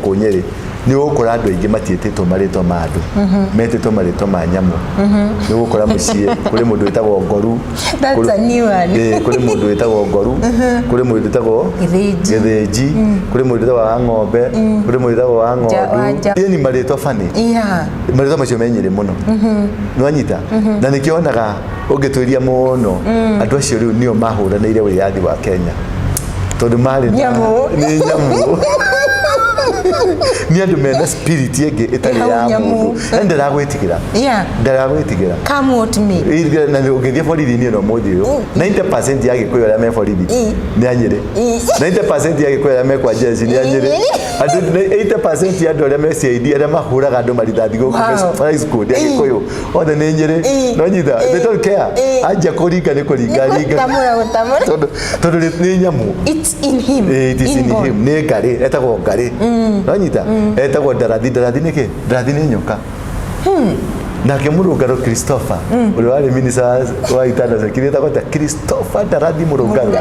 Gũkũ Nyĩrĩ nĩ ũgũkora andũ aingĩ matiĩtĩtwo marĩtwa ma andũ, metĩtwo marĩtwa ma nyamũ. Nĩ ũgũkora mũciĩ kũrĩ mũndũ wĩtagwo Ngoru. That's a new one. Kũrĩ mũndũ wĩtagwo Ngoru, kũrĩ mũndũ wĩtagwo Gĩthĩnji. Gĩthĩnji, kũrĩ mũndũ wĩtagwo wa ng'ombe, kũrĩ mũndũ wĩtagwo wa ng'ondu. Yani marĩtwa funny. Marĩtwa macio me Nyĩrĩ mũno, nĩwanyita? Na nĩkĩo wonaga ũngĩtuĩria mũno, andũ acio rĩu nĩo mahũranĩire wĩyathi wa Kenya, tondũ marĩ Nyamũ. Nĩ nyamũ, nĩ andũ mena spirit ĩngĩ ĩtarĩ Hau ya nyamũ. mũndũ, na ndaragwĩtigĩra. Ndaragwĩtigĩra. Come what may. Na ũngĩthiĩ borithi-inĩ ĩno ũmũthĩ ũyũ, 90% ya Gĩkũyũ arĩa me borithi nĩ a Nyĩrĩ. 90% ya Gĩkũyũ arĩa me kwa jeshi nĩ a Nyĩrĩ. Andũ 80% ya andũ arĩa me CID, arĩa mahũraga andũ marithathi gũkũ flying squad ya Gĩkũyũ, othe nĩ Nyĩrĩ. No nyita, they don't care. Anjia kũringa nĩ kũringa ringa. Gũtamũra, gũtamũra. Tondũ nĩ nyamũ. It's in him. It is in Inborn. him. Nĩ ngarĩ, etagwo ngarĩ. No nyita, etagwo ndarathi. Ndarathi nĩ kĩ? Ndarathi nĩ nyoka. Nake Mũrũngarũ Christopher, ũrĩa warĩ minister wa international, kĩrĩa etagwo ta Christopher Ndarathi Mũrũngarũ.